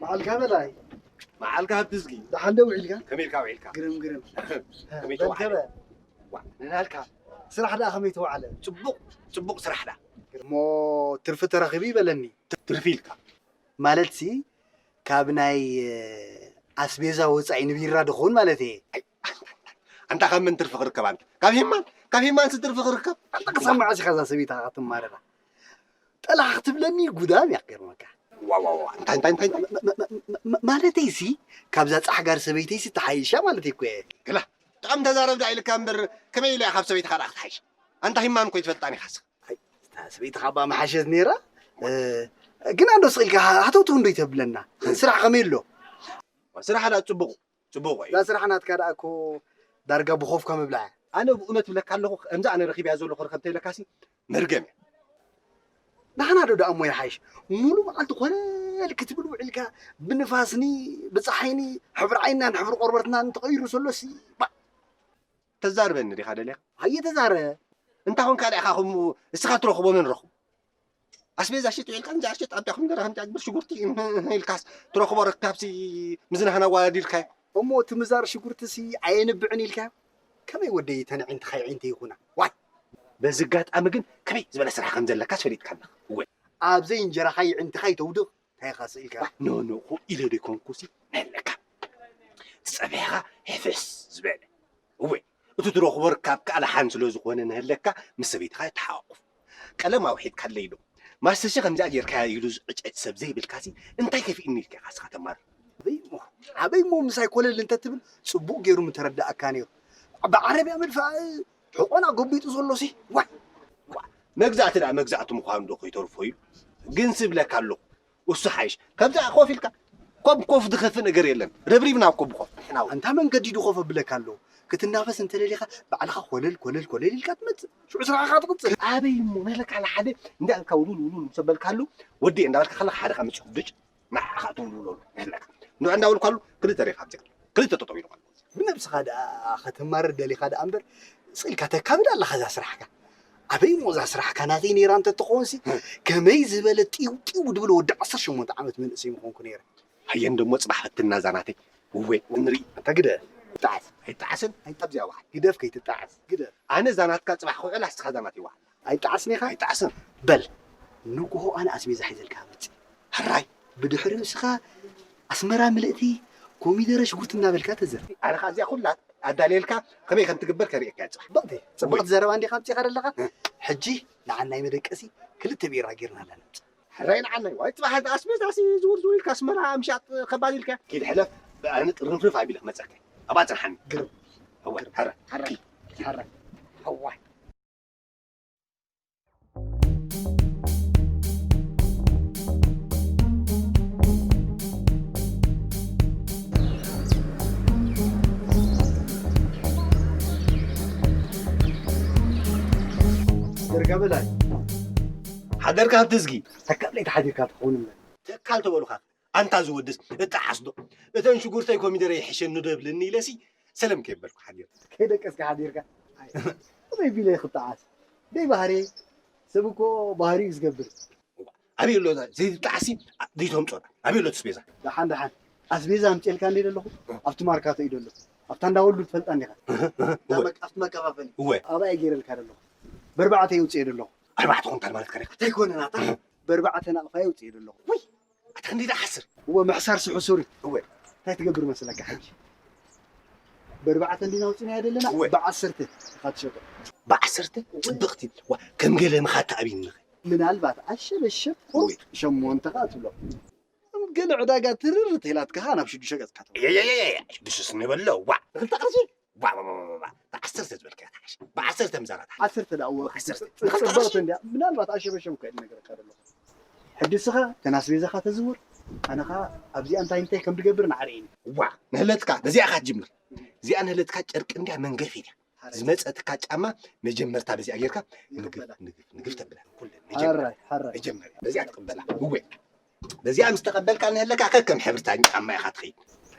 መዓልካ በላይ። መዓልካ ሃብቲ ዝጊ። ደሓን ዶ ውዒልካ? ከመይ ኢልካ ውዒልካ? ግርም ግርም። ከመይ በል ተወዓለ? ተበ። ዋ፣ ንናልካ። ስራሕ ደኣ ከመይ ተወዓለ? ጽቡቕ፣ ጽቡቕ ስራሕ ደኣ። እሞ ትርፊ ተረኺቡ ይበለኒ። ትርፊ ኢልካ? ማለትሲ ካብ ናይ ኣስቤዛ ወጻኢ ንቢራ ድኸውን ማለት እየ። ኣንታ ካብ መን ትርፊ ክርከብ ኣንታ? ካብ ሂማን፣ ካብ ሂማንሲ ትርፊ ክርከብ? ኣንታ ክሳብ መዓስ ኢኻ እዛ ሰበይትኻ ክትማረራ? ጠላሕ ክትብለኒ ጉዳም እያ ክገርመካ። ዋ፣ ዋ፣ ዋ፣ እንታይ፣ እንታይ፣ እንታይ፣ እንታይ? ማለተይሲ ካብዛ ጻሕጋር ሰበይተይሲ ትሓይሻ ማለተይ እኮ እየ። ገላ፣ ጥቓም ተዛረብ ደኣ ኢልካ እምበር፣ ከመይ ኢላ እያ ካብ ሰበይትኻ ደኣ ክትሓይሽ? ኣንታ ሂማን እኮ ይትፈልጣን ኢኻ ስኻ። ኣይ፣ እታ ሰበይትኻ እባ ምሓሸት ነይራ። እ፣ ግን ኣንዶ ስቕ ኢልካ ሃተውተው እንዶ ይተብለና። ስራሕ ከመይ ኣሎ? ስራሕ ደኣ ጽቡቕ፣ ጽቡቕ እዩ። እዛ ስራሕ ናትካ ደኣ እኮ ዳርጋ ብኾፍካ ምብላዕ እያ። ኣነ ብእውነት እብለካ ኣለኹ፣ ከምዛ ኣነ ረኺበያ ዘለኹ ርኸብ እንተይለካሲ መርገም እያ። ንሕና ዶ ደኣ እሞ ይሓይሽ? ሙሉ መዓልቲ ኮለል ክትብል ውዒልካ፣ ብንፋስኒ፣ ብጸሓይኒ፣ ሕብሪ ዓይንናን ሕብሪ ቆርበትናን ተቐይሩ ሰሎሲ፣ ባ-፣ ተዛርበኒ ዲኻ ደሊኻ? ኣየ ተዛረ። እንታ ኾንካ ደኣ ኢኻ ከምኡ እስኻ ትረኽቦ መን ረኽቦ? ኣስቤዛ ሽጥ ኢልካ፣ እንጀራ ሽጥ፣ ኣቢያ ኮሚደረ፣ ከምዚ ኣግብር ሽጉርቲ ኢልካስ ትረኽቦ ርካብሲ ምዝናህና ኣዋዳዲርካዮ። እሞ እቲ ምዛር ሽጉርቲሲ ኣየንብዕን ኢልካዮ? ከመይ ወደይ እተን ኣዒንትኻ ኣዒንተይ ይኹና? ዋይ! በዚ ኣጋጣሚ ግን ከመይ ዝበለ ስራሕ ከም ዘለካስ ፈሊጥካ ኣለኻ። እወ። ኣብ ዘይ እንጀራኻ ኣዒንትኻ ይተውድቕ፣ እንታይ ኢኻ ስኢልካ? ዋይ፣ ኖ፣ ኖ፣ እኮ ኢለ ዶ ኣይኮንኩሲ፣ ነለካ። እቲ ጸብሕኻ ሕፍስ ዝበለ። እወ፣ እቲ ትረኽቦ ርካብ ከኣ ደሓን ስለ ዝኾነ ንህለካ ምስ ሰበይትኻ ተሓቋቑፍ። ቀለም ኣውሒድካለይ ዶ? ማስተርሲ ከምዚኣ ጌርካያ ኢሉ ዝዕጨጭ ሰብ ዘይብልካሲ እንታይ ከፊእኒ ኢልካ ኢኻ እስኻ ተማርር? ኣበይ እሞ፣ ኣበይ እሞ ምሳይ ኮለል እንተትብል ጽቡቕ ገይሩ ምተረዳእካ ነይሩ። ብዓረብያ ምድፋእ ሕቖና ጎቢጡ ዘሎሲ፣ ዋይ! ዋ፣ መግዛእቲ ደኣ መግዛእቲ ምዃኑ ዶ ከይተርፎ ኢሉ? ግን ስብለካ ኣለኹ። እሱ ሓይሽ። ከምዛ ኮፍ ኢልካ፣ ኮብ ኮፍ ዝኸፍእ ነገር የለን። ረብሪብና እኮ ብኮፍ። ንሕና እውን። ኣንታ መንገዲ ድኾፍ ኣብለካ ኣሎ። ክትናፈስ እንተደሊኻ፣ ባዕልኻ ኮለል፣ ኮለል፣ ኮለል ኢልካ ትመጽእ። ሽዑ ስራሕኻ ትቕጽል። ኣበይ እሞ፣ ነለካ ንሓደ፣ እንዳልካ ውሉል፣ ውሉል ምስ ኣበልካሉ፣ ወዲ እንዳበልካ ከለኻ ሓደ ካብ መጽኡ ብጭ፣ ንዓኻ ትውልውለሉ። ነለካ። ንዑ እንዳበልካሉ፣ ክልተ ሬፍ ኣብዚኣ። ክልተ ጠጠው ኢሉ ኣሎ። ብነብስኻ ደኣ ከተማርር ደሊኻ ደኣ እምበር፣ ስቕ ኢልካ ተካብድ ኣለኻ እዛ ስራሕካ። ኣበይ እሞ እዛ ስራሕካ ናተይ ነይራ እንተትኾንሲ፣ ከመይ ዝበለ ጢው ጢው ድብል ወዲ ዓሰርተ ሸሞንተ ዓመት መንእሰይ ምኾንኩ ነይረ። ሃየ እንዶ እሞ ጽባሕ ፈትና እዛ ናተይ። እወ፣ እንርኢ። ኣንታ ግደፍ። ይጠዓስ። ኣይጠዓስን? ኣይ፣ ኣብዚኣ ወሓል። ግደፍ ከይትጠዓስ። ግደፍ። ኣነ እዛ ናትካ ጽባሕ ክውዕል፣ ኣስኻ እዛ ናተይ ወሓል። ኣይጠዓስን ኢኻ? ኣይጠዓስን። በል፣ ንግሆ ኣነ ኣስቤዛ ሒዘልካ መጽእ። ሕራይ። ብድሕሪኡ ንስኻ ኣስመራ ምልእቲ ኮሚደረ ሽጉርቲ እናበልካ ተዘር። ኣነ ኸኣ እዚኣ ኩላ ኣዳልየልካ ከመይ ከም ትግበር ከርእየካ እየ ጽባሕ። ጽብቕቲ፣ ጽብቕቲ ዘረባ እንዲኻ ኣምጺእካ ዘለኻ? እ። ሕጂ ንዓናይ መደቀሲ ክልተ ቢራ ጌርናላ ነምጽእ። ሕራይ ንዓናይ፣ ዋይ ጽባሕ ኣስቤዛሲ ዝውር ዝውር ኢልካ ኣስመራ ምሻጥ ከባድ ኢልካ። ኪድ ሕለፍ፣ ብኣነ ጥርንፍርፍ ኣቢለ ክመጸካ። ኣብኣ ጽንሓኒ። ግርም። እወ፣ ግርም። ሕራይ። ሕራይ። ኪድ። ሕራይ። እዋይ። ደርጋ በላይ። ሓደርካ ሃብቲ እዝጊ። ተካል ለይቲ ሓዲርካ ትኸውን እምበር። ተካል ተበሉኻ። ኣንታ ዝወድስ እጠዓስ ዶ? እተን ሽጉርተይ ኮሚደረ ይሕሸኒ ዶ ይብልኒ ኢለሲ ሰለም ከይበልኩ ሓዲረ። ከይደቀስካ ሓዲርካ? ኣይ፣ ከመይ ቢለ ክጠዓስ? ደይ ባህሪ፣ ሰብ እኮ ባህሪኡ እዩ ዝገብር። ኣበይ ኣሎ ዘይትጠዓሲ ዘይተምጾና? ኣበይ ኣሎ እቲ ኣስቤዛ? ደሓን ደሓን። ኣስቤዛ ኣምጽኤልካ እንደ ዘለኹ ኣብቲ ማርካቶ እዩ ዘሎ። ኣብታ እንዳወሉ ትፈልጣ እንዲኻ? እህ፣ እህ፣ እወ። ኣብቲ መከፋፈሊ። እወ። ኣብኣ እየ ገይረልካ ዘለኹ። በርባዕተ የውጽኤ ዘለኹ። ኣርባዕተ ኩንታል ማለት ከ? እንታይ ኮነ ናታ? በርባዕተ ናቕፋ የውጽኤ ዘለኹ። ውይ! ኣታ ክንደይ ደኣ ሓስር? እወ፣ ምሕሳር ስሑሱር እዩ። እወ። እንታይ ትገብር መሰለካ ሕጂ? በርባዕተ እንዲና ኣውፂናዮ ዘለና፣ እወ። ብዓሰርተ ኢኻ ትሸጦ። ብዓሰርተ? እወ። ፅብቕቲ። ዋ፣ ከም ገለ ምኻታ ኣቢኒ። ምናልባት ኣሸበሸብ እወ። ሸሞንተ ኸዓ ትብሎ። ከም ገለ ዕዳጋ ትርር ተይላትካ ኸዓ ናብ ሽዱሽተ ገፅካ ትብሎ። የየየየ፣ ሽዱሽተ ስኒ በሎ፣ ዋ። ንክልተ ቅርሺ? ዋ፣ ዋ፣ ዋ፣ ዋ፣ ዋ። ብዓሰርተ ዝበልካያ ትሓሽ። ብዓሰርተ ምዛና ትሓሽ። ዓሰርተ ደኣ እወ። ዓሰርተ። ጽ-፣ ጽብቕቲ እንድያ። ምናልባት ኣሸበሸብ እኮ እየ ዝነግረካ ዘለኹ። ሕጂ ንስኻ እተን ኣስቤዛኻ ተዝውር፣ ኣነ ኸኣ ኣብዚኣ እንታይ እንታይ ከም ዝገብር ንዓርየኒ። ዋ፣ ንህለትካ፣ በዚኣ ኢኻ ትጅምር። እዚኣ ንህለትካ ጨርቂ እንድያ መንገፊ እያ። ሓራይ። ዝመጸትካ ጫማ መጀመርታ በዚኣ ጌርካ ንግፍ፣ ይቕበላ። ንግፍ፣ ንግፍ ተብላ። ኩለን መጀመርያ። ሓራይ፣ ሓራይ። መጀመርያ። በዚኣ ትቕበላ። እወ። በዚኣ ምስ ተቐበልካ ንህለካ ከከም ሕብርታ ጫማ ኢኻ ትኸይድ።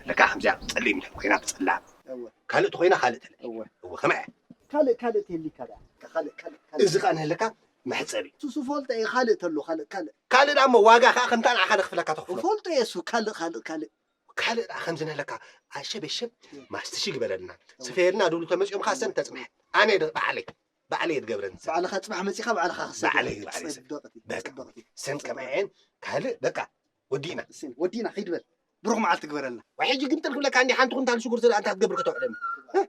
ለካ ከምዚኣ ጸሊም ኮይና ብጸላም። እወ። ካልእ ተኾይና ካልእ ተለ። እወ። እወ፣ ከመይ እያ? ካልእ፣ ካልእ ተየሊካ ደኣ። ካልእ፣ ካልእ፣ ካልእ። እዚ ኸኣ ንህለካ መሕጸቢ። እሱ ፈልጦ እየ፣ ካልእ ተሎ፣ ካልእ፣ ካልእ። ካልእ ደኣ እሞ ዋጋ ከኣ ከምታ ንዓኻ ንኽፍለካ ተኽፍሎ። ፈልጦ እየ እሱ፣ ካልእ፣ ካልእ፣ ካልእ። ካልእ ደኣ ከምዚ ንህለካ፣ ኣሸብ፣ ኣሸብ፣ ማስትሽ ግበረልና። ስፈየልና፣ ድብሉ ተመጺኦም ከኣ ሰን ተጽንሐ። ኣነ ድ-፣ ባዕለይ፣ ባዕለይ እየ ዝገብረን። ባዕልኻ ጽባሕ መጺኻ ባዕልኻ ክሰድ። ባዕለይ፣ ባዕለይ ሰብ። ጽብቕቲ፣ በቃ። ጽብቕቲ። ሰን ጽብቕቲ። ከማየን ካልእ በቃ። ወዲእና። እሰይ፣ ወዲእና፣ ኺድ በል። ብሩኽ መዓልቲ ግበረልና። ወይ ሕጂ ግምጥል ክብለካ እንዲ ሓንቲ ኩንታል ሽጉርቲ ደኣ እንታይ ክትገብር ከተውዕለኒ? እ?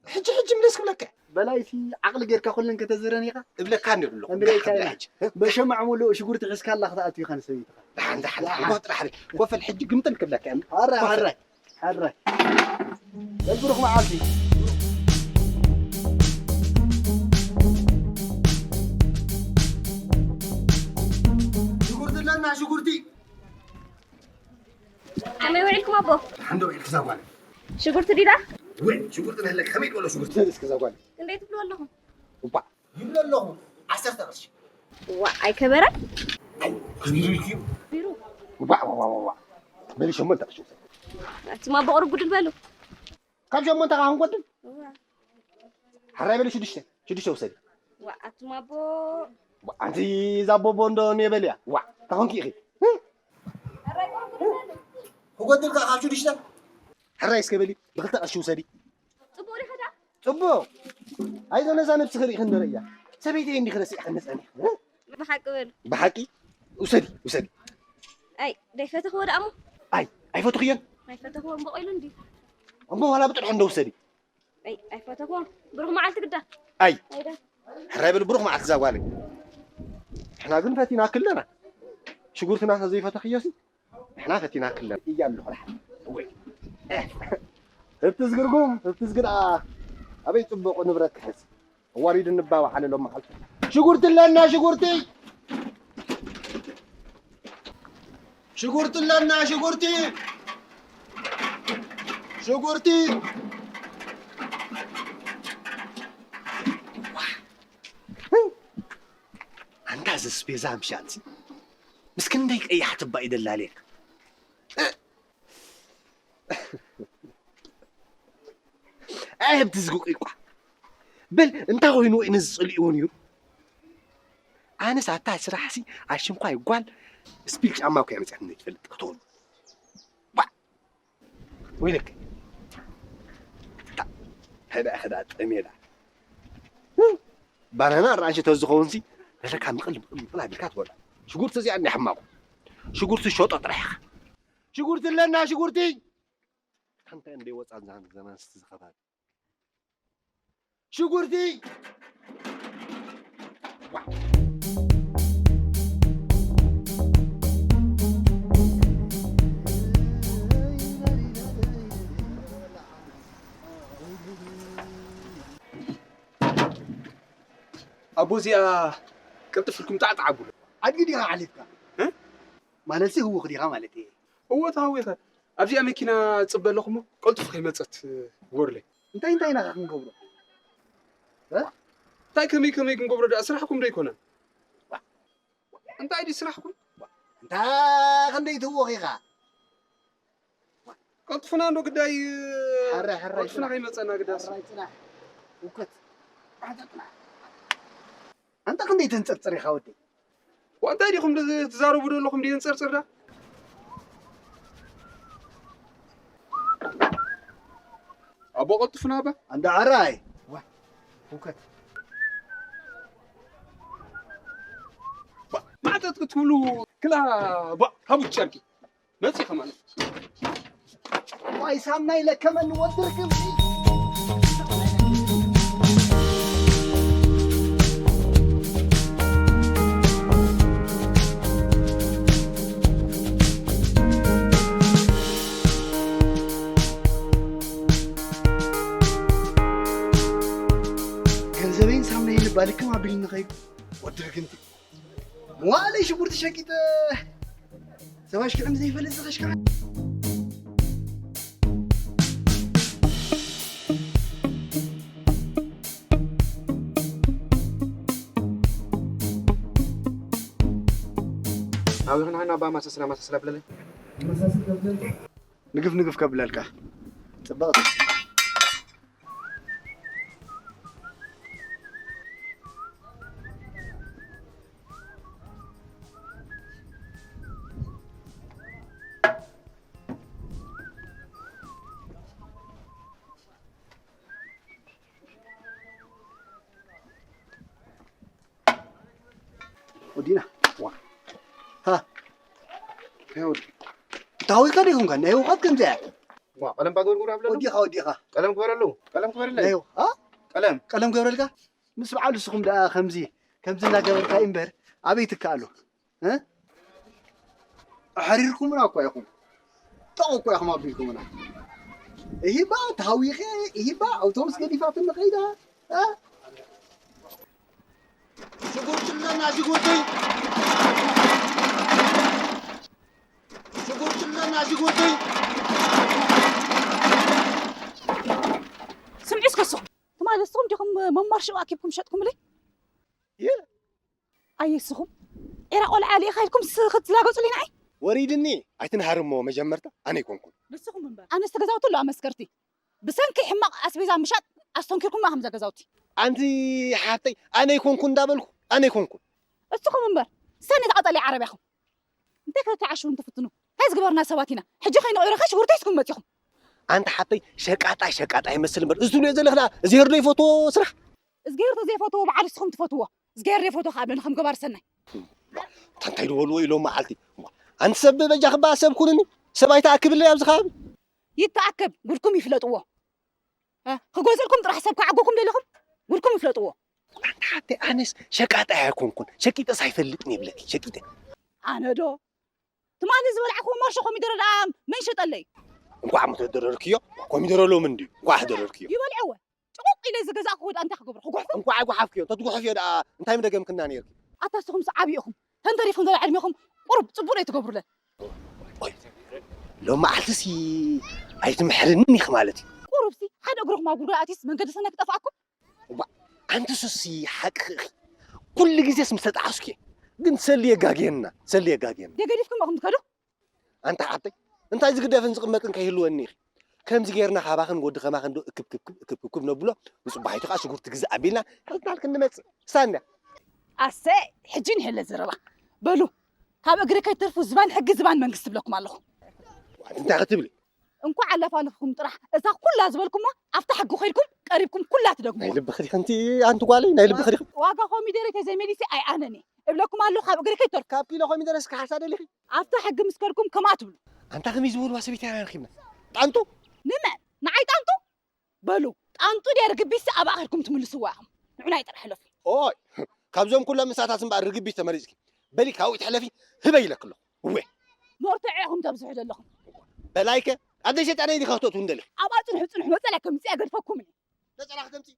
ሕጂ፣ ሕጂ ምለስ ክብለካ። በላይሲ ዓቕሊ ጌርካ ኩለን ከተዝረን ኢኻ? እብለካ እንዲ ኣለኹ። እንደ ኢልካ ኢኻ። ሕጂ። በሸማዕ ሙሉእ ሽጉርቲ ሒዝካ ኣላ ክትኣቱ ኢኻ ንሰበይትኻ። ደሓን፣ ደሓን፣ ደሓን። ደሓን። ጎጥ ደሓን። ኮፈል ሕጂ ግምጥል ክብለካ እየ። ኣረ፣ ኮፈል። ኣረ፣ ኣረ። በል ብሩኽ መዓልቲ። ሽጉርቲ ኣለና፣ ሽጉርቲ። ከመይ ውዒልኩም ኣቦ? ደሓን ዶ ውዒልኪ እዛ ጓል? ሽጉርቲ ዲዳ? ወይ ሽጉርቲ ነህለክ ከመይ ትበሎ ሽጉርቲ ነህልስ እዛ ጓል? ክንደይ ትብሉ ኣለኹም? እባ ይብሎ ኣለኹ ዓሰርተ ቅርሺ። ዋ ኣይከበረ? ኣይ ክቢሩ ኢልኪ? ቢሩ። ዋ ዋ ዋ ዋ። በሊ ሸሞንተ ቅርሺ ውሰድ። ኣቱም ኣቦ ቁሩብ ጉድል በሉ። ካብ ሸሞንተ ከዓ ክንጎድል? እዋ። ሕራይ በሊ ሽዱሽተ፣ ሽዱሽተ ውሰዲ። ዋ ኣቱም ኣቦ። ዋ ኣንቲ እዛ ኣቦ ኣቦ እንዶ እኔ በልያ። ዋ እንታይ ኾንኪ ኢኺ? ክጎድል ከዓ ካብ ሽዱሽተ? ሕራይ እስከ በሊ ብክልተ ቅርሺ ውሰዲ። ጽቡቕ ዲኻ ደኣ? ጽቡቕ። ኣይዞ ነዛ ነብስኺ ርኢኺ እንዶ ርእያ። ሰበይተይ እንዲኺ ረሲዕኽኒ ጸኒሕኺ። ብሓቂ በሉ። ብሓቂ ውሰዲ፣ ውሰዲ። ኣይ ደይፈተኽዎ ደኣ እሞ? ኣይ ኣይፈተኽዮን። ኣይፈተኽዎ እምበቕ ኢሉ እንዲ። እሞ ዋላ ብጥርሑ እንዶ ውሰዲ። ኣይ ኣይፈተኽዎ። ብሩኽ መዓልቲ ግዳ። ኣይ ኣይዳ። ሕራይ በሉ ብሩኽ መዓልቲ እዛ ጓለይ። ንሕና ግን ፈቲናኪ ኣለና። ሽጉርትና ተዘይፈተኽዮሲ ንሕና ፈቲናኪ ኣለና። እያ ኣለኹ ደሓን። እወይ። ህብቲ ዝግርጉም፣ ህብቲ ዝግድኣ። ኣበይ ጽቡቕ ንብረት ክሕዝ። ኣዋሪዱ እንባባዕ ኣለ ሎም መዓልቲ። ሽጉርቲ ኣለና ሽጉርቲ። ሽጉርቲ ኣለና ሽጉርቲ። ሽጉርቲ። ኣንታ እዚ ስፔዛ ምሻልሲ። ምስ ክንደይ ቀያሕ ትባይ ደላሌካ። ኣይ ህብቲ ዝግቁ ይቋ። በል እንታይ ኮይኑ ወይ ነዚ ጸሊእዎ ነይሩ? ኣነስ ኣታ ስራሕሲ ኣሽንኳይ ጓል ስፒል ጫማ እኮ እያ መጽያትኒ ትፈልጥ ክትኾኑ። ባ ወይለክ። ታ ሄዳ ኸዳ ጠሜዳ። ባናና ኣራንሺ ተዝኸውን ሲ ነተካ ምቕል ምቕል ምቕል ኣቢልካ ትበልዖ። ሽጉርቲ እዚኣ እንዲያ ሕማቑ። ሽጉርቲ ሸጦ ጥራሕ ኢኻ። ሽጉርቲ ኣለና ሽጉርቲ። ካንታ እንደ ወጻ ዛን ዘናንስቲ ዝኸባቢ። ሽጉርቲ። ኣቦ እዚኣ ቅልጥፍ ኢልኩም ጣዕጣዕ ኣብሉ። ኣድጊ ዲኻ ሓሊፍካ? እ? ማለትሲ ህውኽ ዲኻ ማለት እየ። እወ ተሃዊኸ። ኣብዚኣ መኪና ጽበ ኣለኹ እሞ ቀልጡፍ ከይመጸት ግበሩለይ። እንታይ እንታይ ኢና ክንገብሮ? እ? እንታይ ከመይ ከመይ ክንገብሮ ደኣ ስራሕኩም ዶ ኣይኮነን? እንታይ ድዩ ስራሕኩም? እንታ ክንደይ ትህወኽ ኢኻ? ቀልጥፉና እንዶ ግዳይ፣ ሕራይ፣ ሕራይ ቀልጥፉና ጽናሕ። ከይመጸና ግዳስ። ሕራይ ጽናሕ። ውከት። ኣንታ ክንደይ ተንጸርጽር ኢኻ ወደይ? ዋ፣ እንታይ ዲኹም ድ-፣ ትዛረቡ ዶ ኣለኹም ድየን ጸርጽር ዳ? ኣቦ ቀልጥፉና ባ። ኣንዳ ሕራይ። ዋ፣ ውከት። ባ፣ ማዕጠጥ ክትብሉ ክላ፣ ባ፣ ሃቡ ጨርቂ። መጺ ከማን። ዋይ ሳምናይ ለከመኒ ወዲ ርግም። ገንዘበይን ሳምናይን እባ ልክም ኣቢልኒ ኸይዱ ወዲ ርግምቲ። መዋእለይ ሽጉርቲ ሸቂጠ ሰብ ኣሽኪዕኒ ዘይፈልጥ ዝኸሽክዓ። ኣውይኹን ሃና ኣባ ማሰስላ ማሰስላ ብለለይ። ንግፍ ንግፍ ከብለልካ። ጽብቕቲ። ወዲና። ዋ። ሃ። እንታይ ወዲ? ታዊካ ዲኹም ከ? ናይ ውኻት ከምዚ እያ። ዋ፣ ቀለም ባጎርጉር ኣብለሉ። ወዲኻ፣ ወዲኻ። ቀለም ግበረሉ። ቀለም ግበረለይ። ናይ ው-፣ ሃ? ቀለም። ቀለም ግበረልካ? ምስ በዓል ንስኹም ደኣ ከምዚ፣ ከምዚ እናገበርካ እምበር ኣበይ ትከኣሉ? እ? ኣሕሪርኩምና እኳ ኢኹም። ጠቕ እኳ ኢኹም ኣቢልኩምና። እሂባ፣ ተሃዊኸ፣ እሂባ፣ ኣውቶቡስ ገዲፋትኒ ኸይዳ። እ? ሽጉርቲ ኣለና፣ ሽጉርቲ። ሽጉርቲ ኣለና፣ ሽጉርቲ። ስምዒ እስከ ንስኹም። ትማሊ ንስኹም ዲኹም መማር ሽዑ ኣኪብኩም ሸጥኩምለይ? የ- ኣየስኹም? ኤራ ቆልዓ ልኢኻ ኢልኩም ስ-፣ ክትላገጹለይ ንዓይ? ወሪድኒ፣ ኣይትንሃርሞ መጀመርታ ኣነ ኣይኮንኩን። ንስኹም እምበር። ኣነስ ተገዛውቲ ኣለዋ መስከርቲ። ብሰንኪ ሕማቕ ኣስቤዛ ምሻጥ ኣስተንኪርኩማ ከምዛ ገዛውቲ። ኣንቲ ሓፍተይ፣ ኣነ ኣይኮንኩን እንዳበልኩ፣ ኣነ ኣይኮንኩን። እስኹም እምበር፣ ሰኒ ተቐጠልያ ዓረብያኹም። እንታይ ከተተዓሽውን ትፍትኑ? እንታይ ዝግበርና ሰባት ኢና? ሕጂ ከይንቕይሮ ከ ሽጉርቲ ሒዝኩም መጺኹም። ኣንቲ ሓፍተይ፣ ሸቃጣ ሸቃጣ ይመስል እምበር፣ እዚ ትብልዮ ዘለኽ ደኣ፣ እዝሄር ዶ ይፈትዎ ስራሕ? እዝጌር ተዘይፈትዎ በዓል ንስኹም ትፈትዎ። እዝጌር ዘይፈትዎ ከኣ ኣብለኒ ከም ገባር ሰናይ። እታ እንታይ ዝበልዎ ኢሎም መዓልቲ። ኣንቲ ሰብ በጃ ክባ ሰብ ኩንኒ። ሰብ ኣይተኣክብለይ ኣብዚ ከባቢ። ይተኣከብ፣ ጉድኩም ይፍለጥዎ። እ፣ ክገዝእልኩም ጥራሕ ሰብ ክዓጉኩም ደሊኹም? ጉድኩም ይፍለጥዎ። ኣንቲ ሓፍተይ፣ ኣነስ ሸቃጣ ኣይኮንኩን። ሸቂጠስ ኣይፈልጥን ይብለኪ፣ ሸቂጠ። ኣነ ዶ? ትማሊ ዝበላዕክዎ ማርሾ ኮሚደረ ደኣ መን ሸጠለይ? እንኳዕ እሞ ተደረርክዮ፣ ኮሚደረ ሎሚ እንድዩ፣ እንኳዕ ተደረርክዮ። ይበልዕዎ። ጭቁቅ ኢለ ዝገዛእክዎ ደኣ እንታይ ክገብሮ? ክጉሕፎ? እንኳዕ ኣይጓሓፍክዮ፣ እንተትጉሕፍዮ ደኣ እንታይ ምደገምክና ነይርኪ? ኣታ ንስኹምስ ዓቢ ኢኹም። ተንተሪፍኩም ዘላ ዕድሜኹም ቁሩብ ጽቡቅ ዶ ኣይትገብሩለን? ኦይ፣ ሎመዓልትሲ ኣይትምሕርንን ኢኺ ማለት እዩ። ቁሩብሲ ሓደ እግርኹም ኣብ ጉድጓድ ኣትዩስ መንገዲ ሰናይ ክጠፍኣኩም? እባ፣ ኣንቲ ሱሲ ሓቅኺ ኢኺ። ኩሉ ግዜስ ምስ ተጣዓስኩ እየ። ግን ሰሊ የጋግየና፣ ሰሊ የጋግየና። ደገዲፍኩም ኢኹም ትከዱ? ኣንታ ሓብተይ፣ እንታይ ዝግደፍን ዝቕመጥን ከይህልወኒ ኢኺ። ከምዚ ጌርና ካባኽን ወዲ ከማኽን ዶ እክብክብክብ፣ እክብክብክብ ነብሎ፣ ንጽባሒቱ ከኣ ሽጉርቲ ግዛእ ኣቢልና፣ ሕልናልክን ንመጽእ። ሳንያ። ኣሰይ፣ ሕጂ ንሄለ ዘረባ። በሉ፣ ካብ እግሪ ከይትተርፉ ዝባን ሕጊ ዝባን መንግስቲ እብለኩም ኣለኹ። ዋት እንታይ ክትብሊ? እንኳዕ ኣላፋለፍኩም ጥራሕ፣ እዛ ኩላ ዝበልኩማ ኣብታ ሕጊ ከይድኩም ቀሪብኩም ኩላ ትደግሙዋ። ናይ ልብኺ ዲኺ ኣንቲ፣ ኣንቲ ጓለይ፣ ናይ ልብኺ ዲኺ? ዋጋ ኮሚደረ ተዘይመሊሰ ኣይኣነን እየ እብለኩም ኣለኹ፣ ካብ እግሪ ከይትተርፉ። ካብ ኪሎ ኮሚደረ እስከ ሓሳ ደሊኺ? ኣብታ ሕጊ ምስ ከድኩም ከምኣ ትብሉ። ኣንታ ከመይ ዝበልዋ ሰበይቲ ኢና ረኺብና? ጣንጡ? ንመን? ንዓይ ጣንጡ? በሉ፣ ጣንጡ ድያ ርግቢትሲ ኣብኣ ከድኩም ትምልስዋ ኢኹም። ንዑናይ ጥራሕ ሕለፉ። ኦይ፣ ካብዞም ኩሎም እንስሳታት እምበኣር ርግቢት ተመሪጽኪ። በሊ ካብኡ ትሕለፊ፣ ህበይ ኢለኪ ኣለኹ። እወ። መርትዖ ኢኹም ተብዝሑ ዘለኹም። በላይከ፣ ኣብ ደይ ሸጣነይ ዲኻ ክትእትው እንደለኺ? ኣብኣ ጽንሑ፣ ጽንሑ፣ ነጸላ ከምጽእ ኣገድፈኩም እየ። ነጸላ ክተምጽኢ?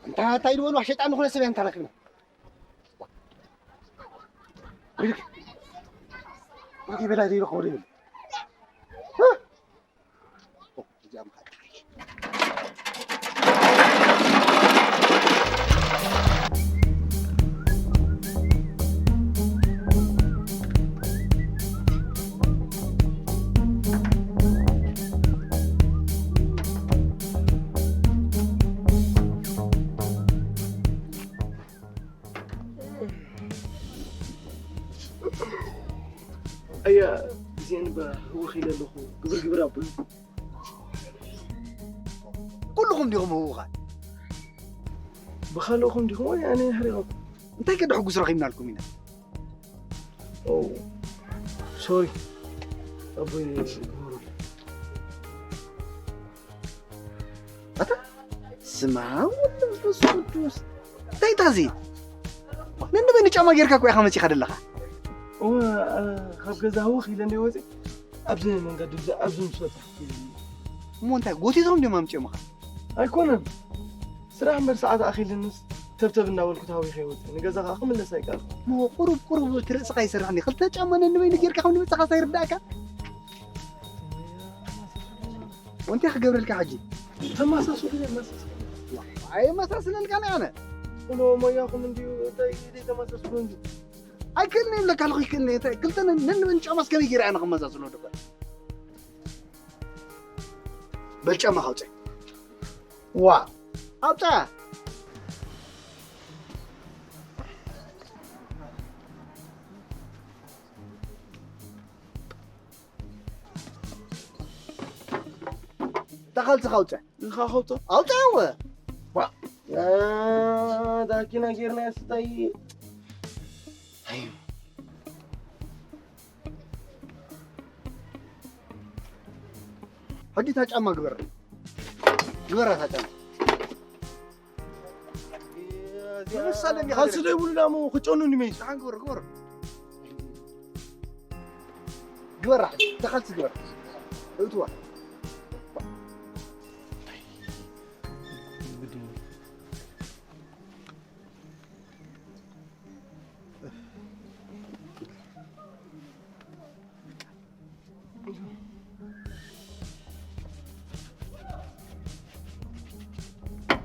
እንታ እንታይ ዝበልዋ ሸይጣን ዝኾነ ሰብ እያ እንታ ረኺብና። ወይልክ። ወይልክ በላይ ዘይረኽቦ ዘይብሉ። እ? እዚኣ ምኻድ። ኣያ፣ እዚአን ባ ህውኽ ኢለ ኣለኹ። ግብር ግብር ኣብሉ። ኩልኹም ዲኹም ህውኻት? ብኻልእኹም ዲኹም ወይ ኣነ ሕሪቐኩም? እንታይ ከ ደሕጉስ ረኺብናልኩም ኢና? ኦ፣ ሶሪ። ኣቦይ ግበሩለይ። ኣታ ስማ ወመንፈስ ቅዱስ። እንታይ ታዚ? ነንበይኑ ጫማ ጌርካ እኮ ኢኻ መጺኻ ዘለኻ። እወ፣ ኣ፣ ካብ ገዛ ህውኽ ኢለ እንደ ወጺ ኣብዚ መንገዲ፣ ኣብዚ፣ ኣብዚ ምስ በጻሕኩ ኢለ። እሞ እንታይ ጎቲቶም ድዮም ኣምጺኦምኻ? ኣይኮነን። ስራሕ እምበር ሰዓት ኣኺልንስ ተብተብ እናበልኩ ተሃዊኸ ይወጽእ። ንገዛ ከኣ ክምለስ ኣይከኣልኩ። እሞ ቁሩብ፣ ቁሩብ እቲ ርእስኻ ይሰርሕኒ። ክልተ ጫማ ነንበይኑ ጌርካ ከም ንመጻኻስ ኣይርዳእካ? ወንታይ ክገብረልካ ሕጂ? ተመሳስሉ የመሳስል። ኣየመሳስለልካን ኣነ። ኩሎ ሞያኹም እንድዩ፣ እንታይ ዘይተመሳስሉ እንድዩ? ኣይክእልን እየ ብለካ ኣለኹ፣ ይክእልን እየ። እንታይ ክልተ ነን-፣ ነንበይኑ ጫማስ ከመይ ገይረ ኣነ ክመሳስሎ ደባ? በል ጫማ ካውፀ። ዋ። ኣውፃ። እታ ካልሲ ካውፀ። እኻ ካውፀ። ኣውፀ እወ። ዋ። ያ፣ ዳኪና ጌርና ስታይ። ኣይ፣ ሕጂ እታ ጫማ ግበር። ግበራ እታ ጫማ። ምሳሌ እንዲኻ ካልሲ ዘይብሉ ዳሞ ክጨኑ ንመይስ? ደሓን ግበር፣ ግበር። ግበራ፣ እታ ካልሲ ግበር። እትዋ።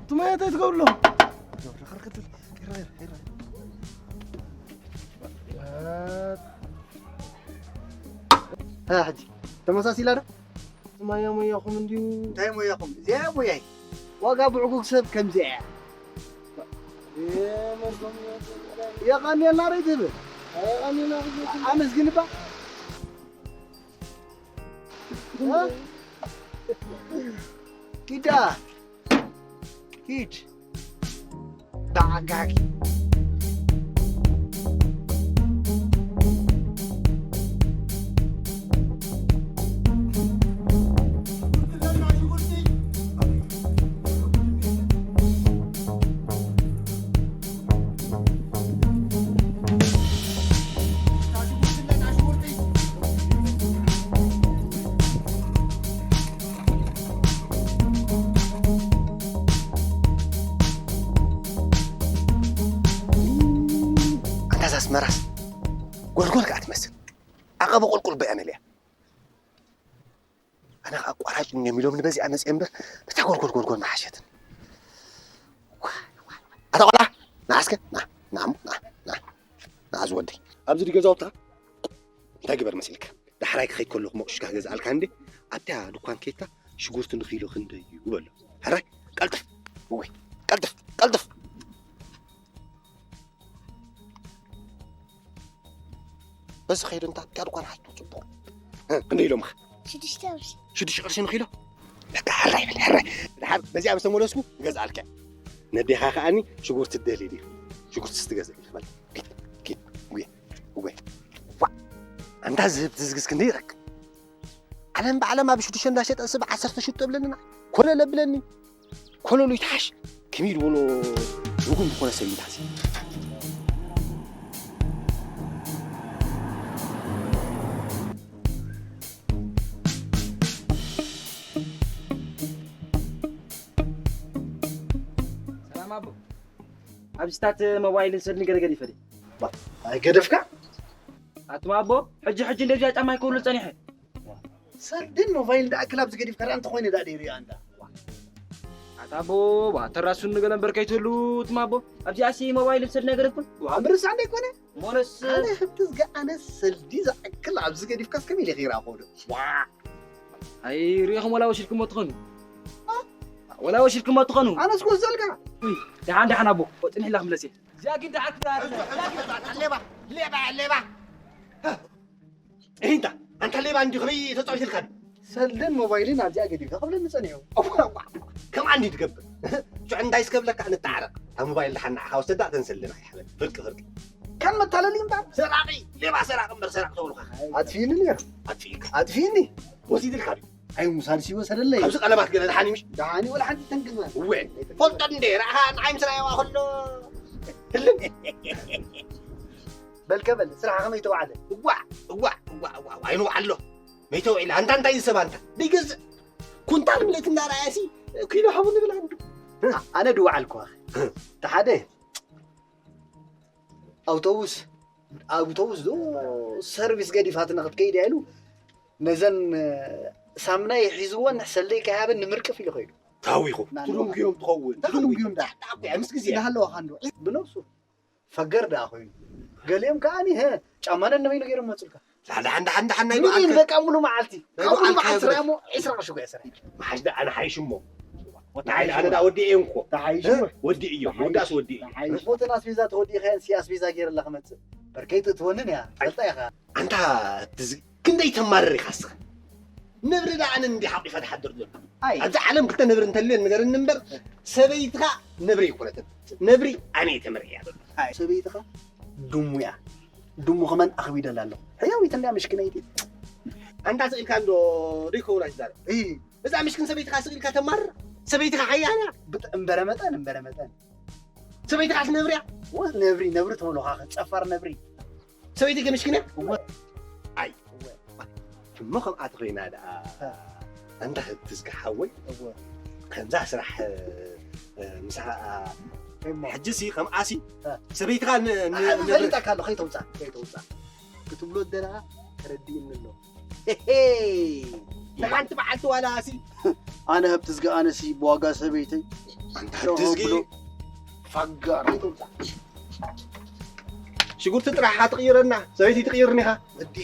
ትማያት ኣይትገብርሎም። ሀ፣ ሕጂ ተመሳሲላ ዶ? ትማያ ሞያኹም እንድዩ። እንታይ ሞያኹም? እዚኣ ሞያይ። ዋጋ ብዕጉግ ሰብ ከምዚኣ እያ። የቐንየልና ዶ ይትብል? ኣመስግን እባ። እ? ኪዳ። ኪድ። ተዓጋጊ። ኣንታ እዛ ኣስመራስ ጎልጎል ከኣ ትመስል። ዓቐበ ቁልቁል በያ መሊኣ። ኣነ ከኣ ኣቋራጭ እዮም ኢሎም ንበዚኣ መፅየ እምበር፣ በታ ጎልጎል ጎልጎል መሓሸትን። ኣታ ቆልዓ፣ ንዓ እስከ፣ ንዓ፣ ንዓ እሞ፣ ንዓ፣ ንዓ፣ ንዓ ዝወደይ። ኣብዚ ድዩ ገዛውትኻ? እንታይ ግበር መሲልካ? ዳሕራይ ክኸይድ ከለኹ መቑሽካ ክገዝኣልካ እንዴ፣ ኣብታ ድኳን ኬድካ ሽጉርቲ ንኪሎ ክንደይ እዩ በሎ። ሕራይ፣ ቀልጥፍ፣ እወይ፣ ቀልጥፍ፣ ቀልጥፍ። በዚ ኸይዱ እንታ፣ ኣብታ ድኳን ሓቶ ጽቡቕ። እ፣ ክንደይ ኢሎምኻ? ሽዱሽተ ቅርሺ። ሽዱሽተ ቅርሺ ንኪሎ? በቃ ሕራይ በል፣ ሕራይ። ድሓር በዚኣ ምስ ተመለስኩ እገዝኣልካ። ነዴኻ ከኣኒ ሽጉርቲ ትደሊ ድዩ? ሽጉርቲ ስትገዝእ ኢኻ በል። ኪድ፣ ኪድ፣ ጉየ፣ ጉየ። ዋ፣ ኣንታ ዝህብ ትዝግዝ ክንደይ ይረክብ? ዓለም ብዓለም ኣብ ሽዱሽተ እንዳሸጠ ስብ ዓሰርተ ሽቶ ብለንና። ኮለል ኣብለኒ። ኮለሉ ይትሓሽ። ከመይ ዝበሎ ርጉም ዝኾነ ሰብ እዩ እንታዚ። ሰላም ኣቦ። ኣብዚታት ሞባይልን ሰድን ገለ ገዲፈ ድየ? ባ፣ ኣይገደፍካ? ኣቱም ኣቦ፣ ሕጂ ሕጂ እንደዚኣ ጫማ ይከውሉ ጸኒሐ። ሰድን ሞባይል ደኣ ክል ኣብዚ ገዲፍካ ደኣ እንተኾይነ ደኣ ደይሩ ኣንዳ። ኣታ ኣቦ፣ ዋ፣ ተራሱን ንገለ እምበር ከይትህሉ፣ እቱም ኣቦ። ኣብዚኣሲ ሞባይልን ሰድን ኣይገደፍኩን። ዋ፣ ምርሳዕ እንደ ኣይኮነ? ሞነስ ኣነ ህብትስ ገ-፣ ኣነ ሰልዲ ዝኣክል ኣብዚ ገዲፍካስ ከመይ ኢለ ከይረኣኾ ዶ? ዋ! ኣይ፣ ሪኢኹም ወላ ወሽልክሞ ትኾኑ? አ? ወላ ወሽልክሞ ትኾኑ? ኣነስ ክወስደልካ። ውይ፣ ደሓን፣ ደሓን ኣቦ። ወጥን ሒላ ክምለስ እየ። እዚኣ ግን ደሓን ክትበሃል። ሌባ፣ ሌባ፣ ሌባ። እሂንታ፣ ኣንታ ሌባ እንዲ ከመይ ተጻዊትልካ? ሰልድን ሞባይልን ኣብዚኣ ገዲፍካ ክብለኒ ጸኒሑ። እዋ፣ እዋ፣ እዋ። ከምኣ እንዲ ትገብር? ሽዑ እንታይ ስከብለካ ንተዓረቕ። እታ ሞባይል ደሓን ንዓኻ ወሰዳ፣ እተን ሰልድን ኣይሓበን። ፍርቂ፣ ፍርቂ። ካን መታለሊ እምበር፣ ሰራቒ፣ ሌባ ሰራቒ እምበር ሰራቒ ተብሉኻ። ኣጥፊእኒ ነይሩ። ኣጥፊእካ። ኣጥፊእኒ። ወሲድልካ ድዩ? ኣይ፣ ሙሳድ ሲወሰደለይ። ኣብዚ ቀለባት ገለ ደሓን እዩ ምሽ? ደሓን እዩ፣ ወላ ሓንቲ ተንክፍ። እወ፣ ፈልጦ እንደ ረኣኻ ንዓይ ምስ ረኣየዋ ከሎ ህልም። በልከ በል፣ ስራሕኻ ከመይ ተባዕለ? እዋዕ፣ እዋዕ፣ እዋዕ፣ እዋዕ፣ እዋዕ፣ ይንዋዕ ኣሎ። መይተ ውዒላ፣ ኣንታ እንታይ ዝሰብ ኣንታ? ደይገዝእ። ኩንታል ምልእቲ እንዳረኣየሲ፣ ኪሎ ሃቡ ንብል ኣንዱ። ኣነ ድዋዓልኩ። እቲ ሓደ ኣውቶቡስ፣ ኣውቶቡስ ዶ ሰርቪስ ገዲፋትና ክትከይድ እያ ኢሉ፣ ነዘን ሳምናይ ሒዝወን ሰለይ ከይሃበን ንምርቅፍ ኢሉ ከይዱ። ታዊኹ፣ ና-፣ ትድንጉዮም ትኸውን፣ ትድንጉዮም ትድንጉዮም ዳ-፣ ዳ-፣ ምስ ግዜ። እንዳሃለዋ ኻንዶ። ብነብሱ። ፈገር ደኣ ኮይኑ። ገሊኦም ከኣ ኒ፣ ሀ፣ ጫማና ነበይኑ ገይሮም መጹልካ። ላ፣ ደሓን፣ ደሓን፣ ደሓን፣ ናይ ሚሊዮን ዱዓልካ። በቃ ሙሉ መዓልቲ። ናይ ካብ ሙሉ ዱዓልካ መዓልቲ የብለይ። ስራሕ እሞ ዒስራ ቅርሺ እኮ እየ ሰሪሐ። መሓሽ ደኣ ኣነ ሓይሽ እሞ። ወዲ ንዓይ ሓይሽ ኣነ እሞ። ደኣ ወዲኤ እንኮ። ተሓይሽ እ? እሞ። ወዲእ እዮ። ተሓይሽ። መወዳእስ ወዲእ እዩ። ተሓይሽ። ሞተን ኣስቤዛ ተወዲእካየን ሲ ኣስቤዛ ገይረላ ክመጽእ። በርከይ ትእትወንን እያ። ኣይ። ፈልጣ ኢኻ። ኣንታ ትዝ-፣ ክንደይ ተማርር ኢኻ እስኻ? ነብሪ ደኣ ኣነ እንዲ ሓቂፋ ትሓድር ዘሎ። ኣይ። ኣብዛ ዓለም ክልተ ነብሪ እንተልየን ንገረኒ እምበር፣ ሰበይትኻ ነብሪ ኣይኮነትን። ነብሪ ኣነ እየ ተመርዕያ ዘሎ። ኣይ፣ ሰበይትኻ ድሙ እያ። ድሙ ከማን ኣኽቢደላ ኣለኹ። ሕያዊት እንድያ ምሽክነይቲ። ኣንታ ስኢልካ እንዶ ደይከውን ኣይትዛረብ። እይ። እዛ ምሽክን ሰበይትኻ ስቕ ኢልካ ተማርር? ሰበይትኻ ሓያል እያ። ብጥ-፣ እምበረ መጠን፣ እምበረ መጠን። ሰበይትኻስ ነብሪ እያ። ወ-፣ ነብሪ፣ ነብሪ ትብሎ ኻኸ፣ ጸፋር ነብሪ። ሰበይትይ ከ ምሽክን እያ? እወ። ኣይ። እሞ ከምኣ ተኾይና ደኣ፣ እ። ኣንታ ትዝጊ ሓወይ፣ እወ። ከምዛ ስራሕ፣ እ፣ ምሳኻ፣ እሞ። ሕጂ ሲ ከምኣ ሲ፣ እ። ሰበይትኻ ን-፣ ን-፣ ኣ-፣ ንብረት ፈሊጣካ ኣሎ፣ ከይተውጻእ፣ ከይተውጻእ። ክትብሎ ደለኻ ተረዲእኒ ኣሎ። ሄሄ! ንሓንቲ መዓልቲ ዋላ ሲ። ኣነ ኣብ ትዝጊ ኣነ ሲ ብዋጋ ሰበይተይ ኣንታ ደው ትዝጊ። ብሎ ፋጋ ከይተውጻእ። ሽጉርቲ ጥራሕ ትቕይረና፣ ሰበይቲ ትቕይርኒ ኢኻ። ወዲ፣